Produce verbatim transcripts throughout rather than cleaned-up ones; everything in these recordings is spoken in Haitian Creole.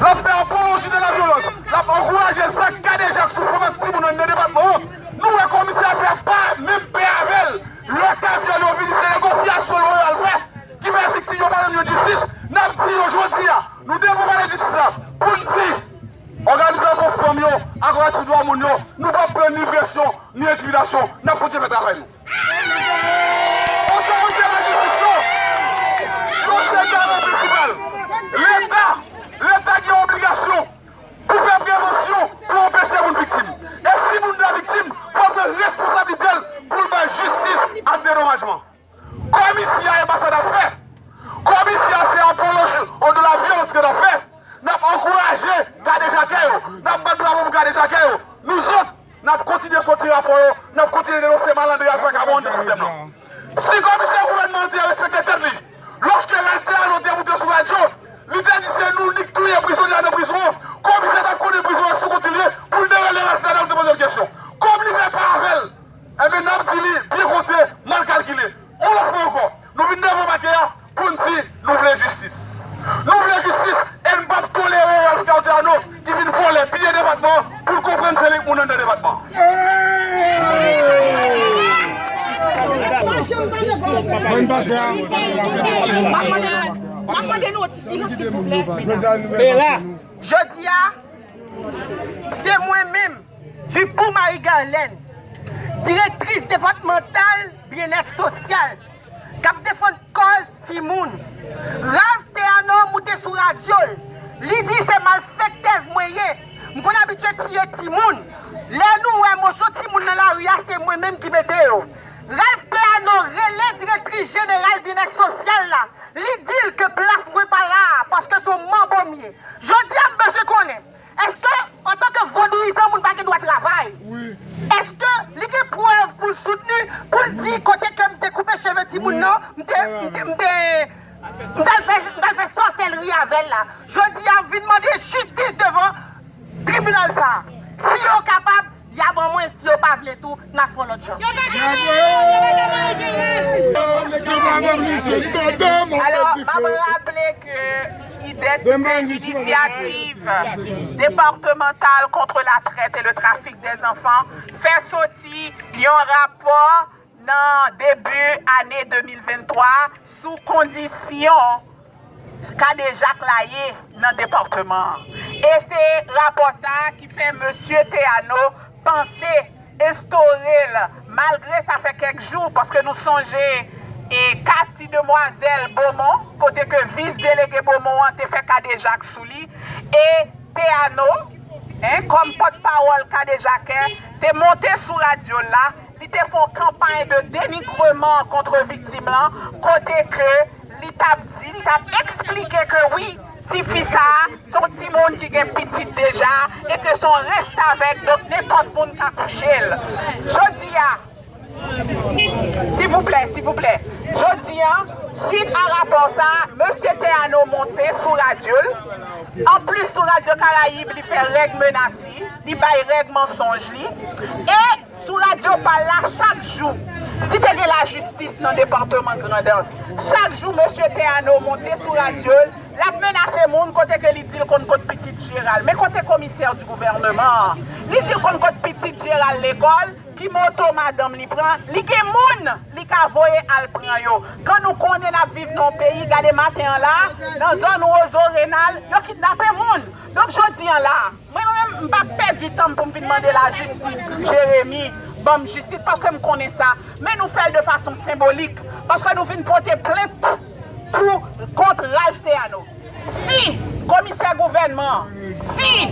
L ap fè apoloji de la vyolans. L ap ankouraje zak kadejak sou fanm ak timoun anndan depatman an. Nou wè komisè a fè pa menm pè avè l. Lè ka vyòl yo vini, se negosyasyon yo al fè ki fè viktim yo pa jwenn jistis. N ap di yo jodi a, nou devan palè jistis la, pou n di òganizasyon fanm yo ak òganizasyon dwa moun yo, nou p ap pran ni presyon, ni entimidasyon. N ap kontinye fè travay nou. Otorite lajistis yo, yo se garan prensipal. Leta, Leta gen obligasyon pou fè prevansyon, pou anpeche moun viktim. E si moun ta viktim, fò l pran responsablite l pou l bay jistis ak dedomajman. Kòm isi a, e pa sa n ap fè. Kòm isi a, se apoloji de la vyolans ke n ap fè. N ap ankouraje kadejakè yo. N ap bat bravo pou kadejakè yo. Nou zòt, n ap kontinye soti rapò yo, n ap kontinye denonse malandri ak vakabon anndan sistèm nan. Si komisè gouvènman an te respekte tèt li, lòske Ralph Théano te moute sou radyo, li te di se nou ni k touye prizonye a nan prizon an, komisè t ap konnen prizon an sou kont li ye pou l te rele Ralph Théano pou te poze l kesyon. Kòm li fè pa avè l, enben, n ap di li, byen konte, mal kalkile. Yon lòt fwa ankò, nou vin devan pakè a pou n di nou vle jistis. Nou vle jistis e n p ap tolere Ralph Théano ki vin vòlè, piye depatman an pou l konprann se li k moun anndan depatman an. Bann pakè a. M ap mande, m ap mande nou ti silans, silvouplè, medam. Jodi a, se mwen menm, Dupont Marie Garlène, direktris depatmantal byennèt sosyal, k ap defann kòz timoun. Ralph Théano moute sou radyo l. Li di se malfektèz mwen ye. M konn abitye tiye timoun. Lè nou wè moso timoun nan lari a, se mwen menm ki mete yo. Ralph Théano rele direktris jeneral byennèt sosyal la. Li di l ke plas mwen pa la a, paske se yon manbo m ye. Jodi a, m bezwen konnen, èske, antanke vodouyizan, moun pa gen dwa travay? Wi. Èske li gen prèv pou l soutni, pou l di kote ke m te koupe cheve timoun nan, m te, m te, m te, m t al fè, m t al fè sòsèlri avè l la? Jodi a, m vin mande jistis devan tribinal sa a. Si yo kapab, y a ban mwen, si yo pa vle tou, n a fè yon lòt jan. Yo pa ka voye, yo pa ka voye jeneral. Alò, m ap raple ke IDET se Initiative Départementale contre la Traite et le Trafic des Enfants fè soti yon rapò nan debi ane de mil venntwa sou kondisyon kadejak la ye nan depatman an. E se rapò sa a ki fè mesye Théano panse, enstore l, malgre sa fè kèk jou, paske nou sonje e ka ti demwazèl Beaumont, kote ke vis delege Beaumont an te fè kadejak sou li, e Théano, en, kòm pòtpawòl kadejakè, te monte sou radyo l la, li te fè yon kanpay de denigreman kont viktim lan, kote ke li t ap di, li t ap eksplike ke wi, tifi sa a, se yon timoun ki gen pitit deja, e ke se yon restavèk, donk nenpòt moun ka kouche l. Jodi a, silvouplè, silvouplè, jodi a, swit a rapò sa a, mesye Théano monte sou radyo l. Anplis, sou Radyo Karayib, li fè règ menas li, li bay règ mansonj li. E sou radyo pa l la, chak jou, si te gen lajistis nan depatman Grandans, chak jou mesye Théano monte sou radyo l, l ap menase moun kote ke li di l konn kot pitit Gérald. Men kote komisè di gouvènman an? Li di l konn kot pitit Gérald lekòl, ki moto madanm li pran, li gen moun li ka voye al pran yo. Kan nou konnen n ap viv nan yon peyi, gade maten an la, nan zòn Wozo Renal, yo kidnape moun. Donk, jodi an la, mwen menm, m pa pèdi tan m pou m vin mande lajistis, Jeremi, ban m jistis, paske m konnen sa. Men nou fè l de fason senbolik, paske nou vin pote plent pou, kont Ralph Théano. Si komisè gouvènman an, si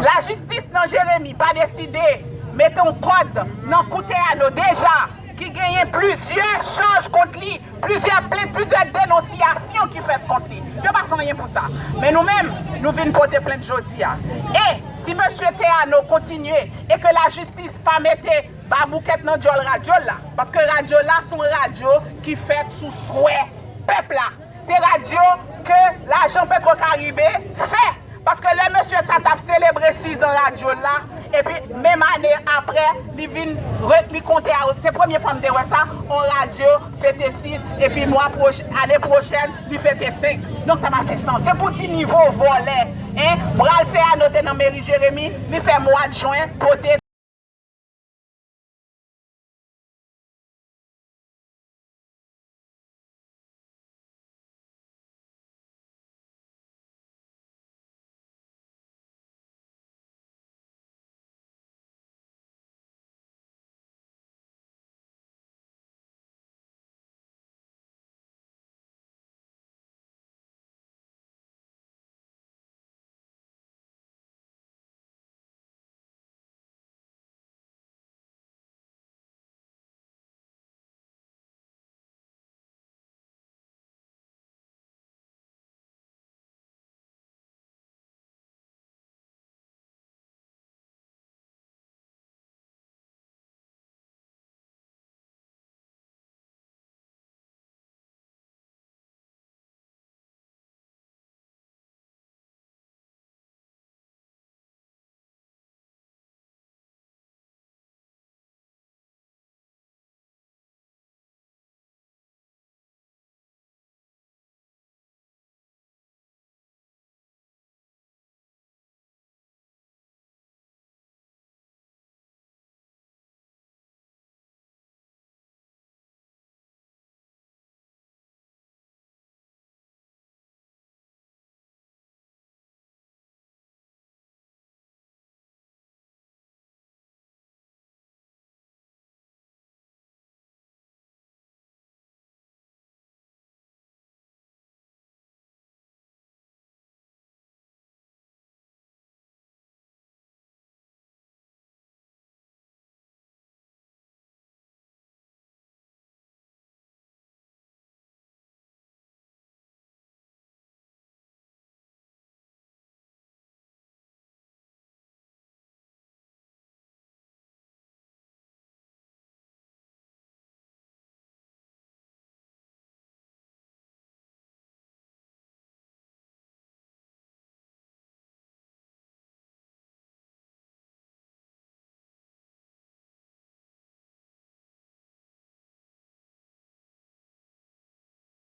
lajistis nan Jeremi pa deside mete yon kòd nan kou Théano deja, ki genyen plizyè chaj kont li, plizyè plent, plizyè denonsiyasyon ki fèt kont li. Yo pa fè anyen pou sa. Men nou menm, nou vin pote plent jodi a. E si mesye Théano kontinye e ke lajistis pa mete baboukèt nan dyòl radyo l la, paske radyo l la se yon radyo ki fèt sou swè pèp la. Se radyo ke lajan Petro Caribe fè. Paske lè mesye sa t ap selebre sis an radyo l la, epi menm ane apre, li vin re-, li konte a, se premye fwa m te wè sa, on radyo fete sis, epi mwa pwoch-, ane pwochèn, li fete senk. Donk sa pa fè sans. Se pou di nivo vòlè, en, Meri Jeremi, li fè mwa jen pote